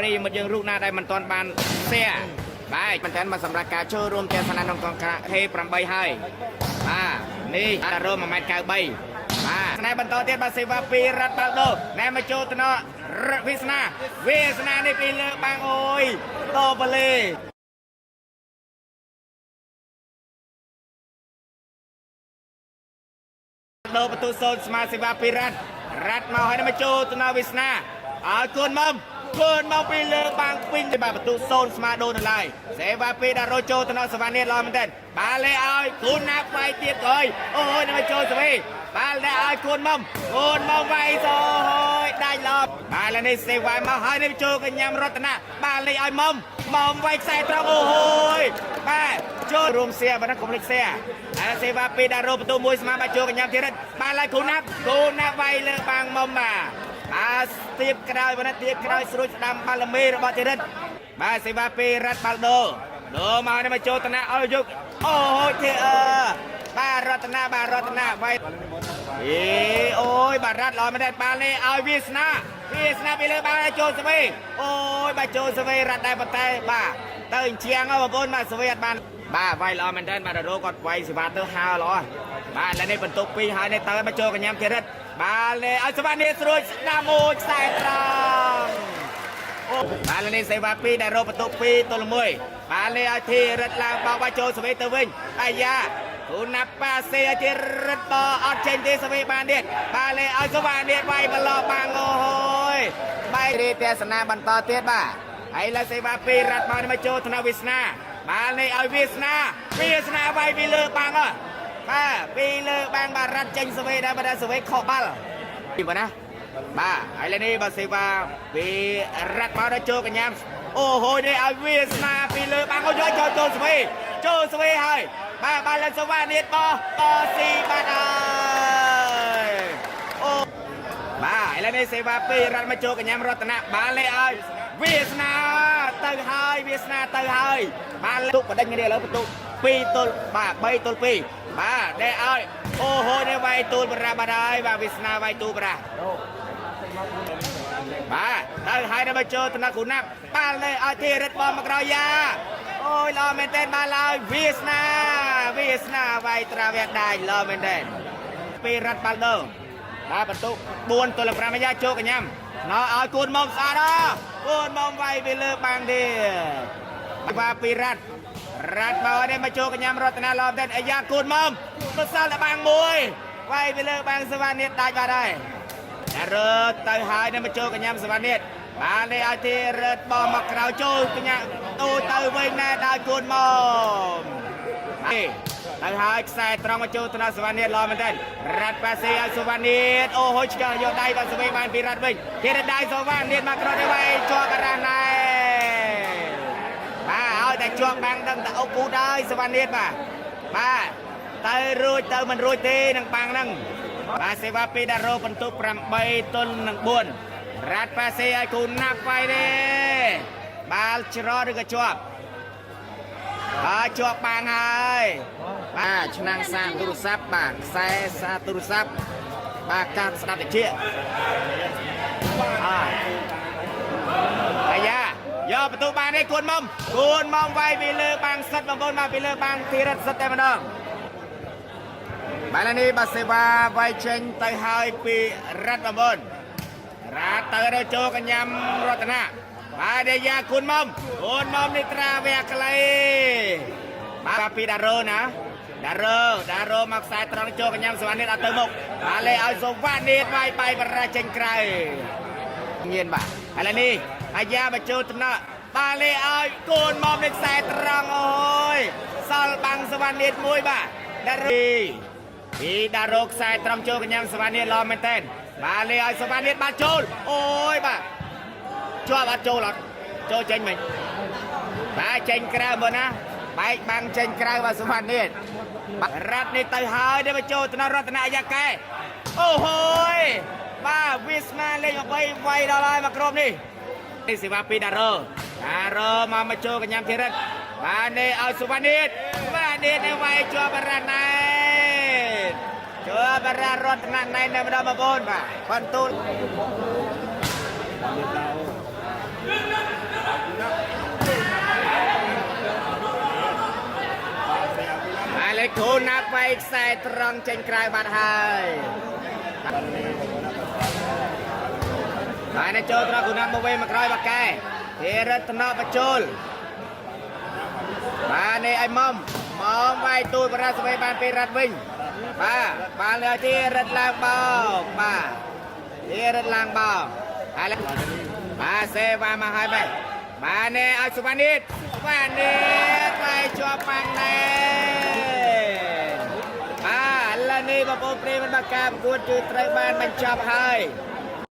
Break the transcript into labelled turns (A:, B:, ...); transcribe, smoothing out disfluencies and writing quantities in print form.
A: ប្រិយមិត្តយើងរូបណាដែលមិនទាន់បាន share បាទមែនតើមកសម្រាប់ការចូលរួមទស្សនាក្នុងកងក្រា K8 ហើយបាទនេះតារ៉ូ1.93ម៉ែត្របាទស្នេហ៍បន្តទៀតបាទសេវាពីរ៉ាត់បាល់ដូណែមកចូលតំណវាសនាវាសនានេះពីលើបាំងអូយតបលេដូបន្ទូសូនស្មាសេវាពីរ៉ាត់រ៉ាត់មកហើយមកចូលតំណវាសនាឲ្យគូនមកគូនមកពីលើបាំងពេញបាទបន្ទូសូនស្មាដូននៅឡើយសេវាពីដារ៉ូចូលតំណសវណ្ណនេះល្អមែនទែនបាទលេឲ្យគូនណាប់វាយទៀតអើយអូយនឹងមកចូលសវីបាទលេឲ្យគូនមកគូនមកវាយសូយដាច់ល្អបាទលេនេះសេវាមកហើយនេះចូលកញ្ញាំរតនាបាទលេឲ្យមុំមុំវាយខ្សែត្រង់អូយបាទចូលរួមសៀបាទកុំភ្លេចសៀហើយសេវាពីដារ៉ូបន្ទូមួយស្មាបាទចូលកញ្ញាំធីរិតបាទឡើយគូណាប់គូណាប់វាយលើបាំងមុំបាទបាទស្ទៀបក្រោយបាទទៀបក្រោយស្រួចស្ដាំបាល់មេរបស់ធីរិតបាទសេវាពីរ៉ាត់បាល់ដូដូមកនេះមកចូលតណាឲ្យយកអូយធីអឺបាទរតនាបាទរតនាវាយអេអូយបាទរ៉ាត់ល្អមែនទេបាល់នេះឲ្យវាសនាវាសនាពីលើបាល់ឲ្យចូលសវីអូយបាទចូលសវីរ៉ាត់ដែរប៉ុន្តែបាទទៅអញ្ជាងហ៎បងប្អូនបាទសវីអត់បានបាទវាយល្អមែនទេបាទរ៉ូគាត់វាយសេវាទៅហើល្អបាទឥឡូវនេះបន្ទុកពីរហើយនេះទៅមកចូលកញ្ញាំធីរិតបាល់នេះឲ្យសវណ្ណនេះស្រួចស្ដាំអូយខ្សែត្រង់អូបាល់នេះសេវា2ដែលរកបន្ទុក2ទល់1បាល់នេះឲ្យធីរិតឡើងបោកបាចូលសវីទៅវិញអាយ៉ាគូណាប់ប៉ាសេឲ្យធីរិតបអត់ចេញទេសវីបានទៀតបាល់នេះឲ្យសវណ្ណនេះវាយបឡោបាំងអូយបាយរីទេសនាបន្តទៀតបាទហើយលើសេវា2រ៉ាត់មកនេះមកចូលថ្នាក់វាសនាបាល់នេះឲ្យវាសនាវាសនាវាយពីលើបាំងហ៎បាទពីលើបាំងបាទរ៉ាត់ចេញសវីដែរបាទសវីខុសបាល់ពីបងណាបាទហើយលើនេះបាទសេវាពីរ៉ាត់មកដល់ចូលកញ្ញាំអូហូយនេះឲ្យវាសនាពីលើបាំងអូយចូលចូលសវីចូលសវីហើយបាទបាទលើសវ៉ានេះបោះបោះស៊ីបាទហើយអូបាទឥឡូវនេះសេវាពីរ៉ាត់មកចូលកញ្ញាំរតនៈបាទលេឲ្យវាសនាទៅហើយវាសនាទៅហើយបាទទុកបដិញគ្នាឥឡូវបន្ទុក2ទល់បាទ3ទល់2បាទដែលឲ្យអូហូយនេះវាយទូលបរាបាទហើយបាទវាសនាវាយទូលបរាបាទទៅហើយដល់មកចូលតំណគ្រូណាប់បាល់នេះឲ្យធីរិតបមកក្រោយយ៉ាអូយល្អមែនទែនបាទឡើយវាសនាវាសនាវាយត្រាវៈដាច់ល្អមែនទែនពីរ៉ាត់បាល់ដូបាទបន្ទុក4ទល់5យ៉ាចូលកញ្ញាំណោឲ្យគូនមុំស្អាតគូនមុំវាយពីលើបាំងទៀតបាទពីរ៉ាត់រ៉ាត់មកនេះមកចូលកញ្ញាំរតនាល្អមែនទែនអាយ៉ាគូនមុំទៅសល់តែបាំងមួយវាយពីលើបាំងសវណ្ណនេះដាច់បាត់ហើយរត់ទៅហើយនឹងមកចូលកញ្ញាំសវណ្ណនេះបាននេះឲ្យទីរត់បោះមកក្រៅចូលកញ្ញាទូទៅវិញណែដល់គូនមកទៅហើយខ្សែត្រង់មកចូលទៅដល់សវណ្ណនេះល្អមែនទែនរ៉ាត់ប៉ាសេឲ្យសវណ្ណនេះអូហូចឆ្កល់យកដៃបាទសវេបានពីរ៉ាត់វិញគេរត់ដៃសវណ្ណនេះមកក្រោយទៅវាយជាប់ការ៉ាណែបាទឲ្យតែជាប់បាំងដឹងតែអុកពូដែរសវណ្ណនេះបាទបាទទៅរួចទៅមិនរួចទេនឹងបាំងហ្នឹងបាទសេវាពីដារ៉ូបន្ទុក8ទល់នឹង4រ៉ាត់ប៉ាសេឲ្យគូណាប់វាយទេបាល់ច្រត់ឬក៏ជាប់បាទជាប់បាំងហើយបាទឆ្នាំងសាកទូរស័ព្ទបាទខ្សែសាកទូរស័ព្ទបាទកាត់ស្ដាប់តិចអអាយ៉ាយកបន្ទុកបានទេគួនមុំគួនមុំវាយពីលើបាំងសិតបងប្អូនមកពីលើបាំងធីរិតសិតតែម្ដងបាទនេះបាទសេវាវាយចេញទៅហើយពីរ៉ាត់បងប្អូនរ៉ាត់ទៅរចូលកញ្ញាំរតនាបាទដេយ៉ាគួនមុំគួនមុំនេះត្រាវៈក្លីបាទពីដារ៉ូណាដារ៉ូដារ៉ូមកខ្សែត្រង់ចូលកញ្ញាំសវណ្ណនេះអត់ទៅមុខបាទលេឲ្យសវណ្ណនេះវាយបាយបរាចេញក្រៅញៀនបាទឥឡូវនេះអាយ៉ាបញ្ចូលតំណក់បាទលេឲ្យកូនមុំនេះខ្សែត្រង់អូយសល់បាំងសវណ្ណនេះមួយបាទដារ៉ូពីដារ៉ូខ្សែត្រង់ចូលកញ្ញាំសវណ្ណនេះល្អមែនតើបាទលេឲ្យសវណ្ណនេះបាទចូលអូយបាទជាប់អត់ចូលអត់ចូលចេញមិនបាទចេញក្រៅមើលណាបែកបាំងចេញក្រៅបាទសវណ្ណនេះបាទរ៉ាត់នេះទៅហើយនេះបញ្ចូលទៅរតនៈយ៉ាកែអូហូយបាទវាសនាលេខ23វាយដល់ហើយមកក្រុមនេះនេះសេវាពីដារ៉ូដារ៉ូមកមកចូលកញ្ញាំធីរិតបាទនេះឲ្យសវណ្ណនេះបាទនេះនេះវាយជាប់រ៉ាត់ណែជាប់រ៉ាត់រតនៈណែនៅម្ដងបងប្អូនបាទបន្ទូល នេះគ្រូណាប់វាយខ្សែត្រង់ចេញក្រៅបាត់ហើយបាទនេះចូលត្រង់គ្រូណាប់មកវិញមកក្រោយបាកែធីរិទ្ធថ្នាក់បញ្ជូលបាទនេះឲ្យមុំមុំវាយទូលបរាសវេបានពីរ៉ាត់វិញបាទបានលើធីរិទ្ធឡើងបោកបាទធីរិទ្ធឡើងបោកហើយបាទសេវ៉ាមកហើយបាទបាទនេះឲ្យសុវណ្ណិតសុវណ្ណិតវាយជាប់ប៉ាំងណែបាទឥឡូវនេះបងប្អូនប្រិយមិត្តបាទការប្រកួតគឺត្រូវបានបញ្ចប់ហើយ។